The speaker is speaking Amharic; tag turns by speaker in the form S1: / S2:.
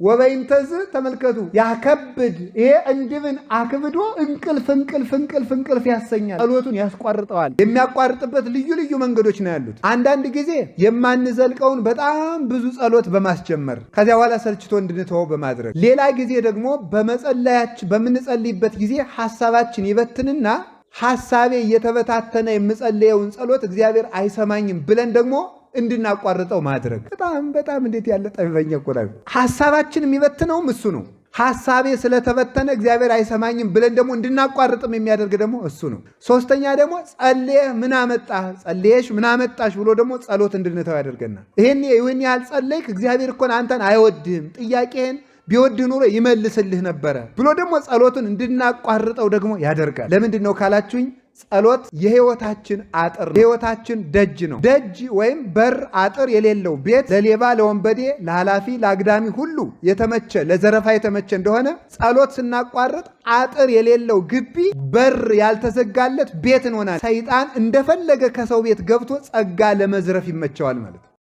S1: ወበይንተዝ ተመልከቱ፣ ያከብድ ይሄ እንድብን አክብዶ እንቅልፍ እንቅልፍ እንቅልፍ እንቅልፍ ያሰኛል። ጸሎቱን ያስቋርጠዋል። የሚያቋርጥበት ልዩ ልዩ መንገዶች ነው ያሉት። አንዳንድ ጊዜ የማንዘልቀውን በጣም ብዙ ጸሎት በማስጀመር ከዚያ በኋላ ሰልችቶ እንድንተወው በማድረግ፣ ሌላ ጊዜ ደግሞ በመጸለያችን በምንጸልይበት ጊዜ ሐሳባችን ይበትንና ሐሳቤ እየተበታተነ የምጸልየውን ጸሎት እግዚአብሔር አይሰማኝም ብለን ደግሞ እንድናቋርጠው ማድረግ። በጣም በጣም እንዴት ያለ ጠቢበኛ እኮ ነው። ሐሳባችን የሚበትነውም እሱ ነው። ሐሳቤ ስለተበተነ እግዚአብሔር አይሰማኝም ብለን ደግሞ እንድናቋርጥም የሚያደርግ ደግሞ እሱ ነው። ሶስተኛ ደግሞ ጸልየህ ምን አመጣህ፣ ጸልየሽ ምን አመጣሽ ብሎ ደግሞ ጸሎት እንድንተው ያደርገናል። ይህን ያህል ጸለይክ፣ እግዚአብሔር እኮን አንተን አይወድህም፣ ጥያቄህን ቢወድህ ኑሮ ይመልስልህ ነበረ ብሎ ደግሞ ጸሎቱን እንድናቋርጠው ደግሞ ያደርጋል። ለምንድን ነው ካላችሁኝ፣ ጸሎት የህይወታችን አጥር ነው። የህይወታችን ደጅ ነው። ደጅ ወይም በር አጥር የሌለው ቤት ለሌባ፣ ለወንበዴ፣ ለኃላፊ፣ ለአግዳሚ ሁሉ የተመቸ፣ ለዘረፋ የተመቸ እንደሆነ ጸሎት ስናቋርጥ አጥር የሌለው ግቢ፣ በር ያልተዘጋለት ቤት እንሆናለን። ሰይጣን እንደፈለገ ከሰው ቤት ገብቶ ጸጋ ለመዝረፍ ይመቸዋል ማለት ነው።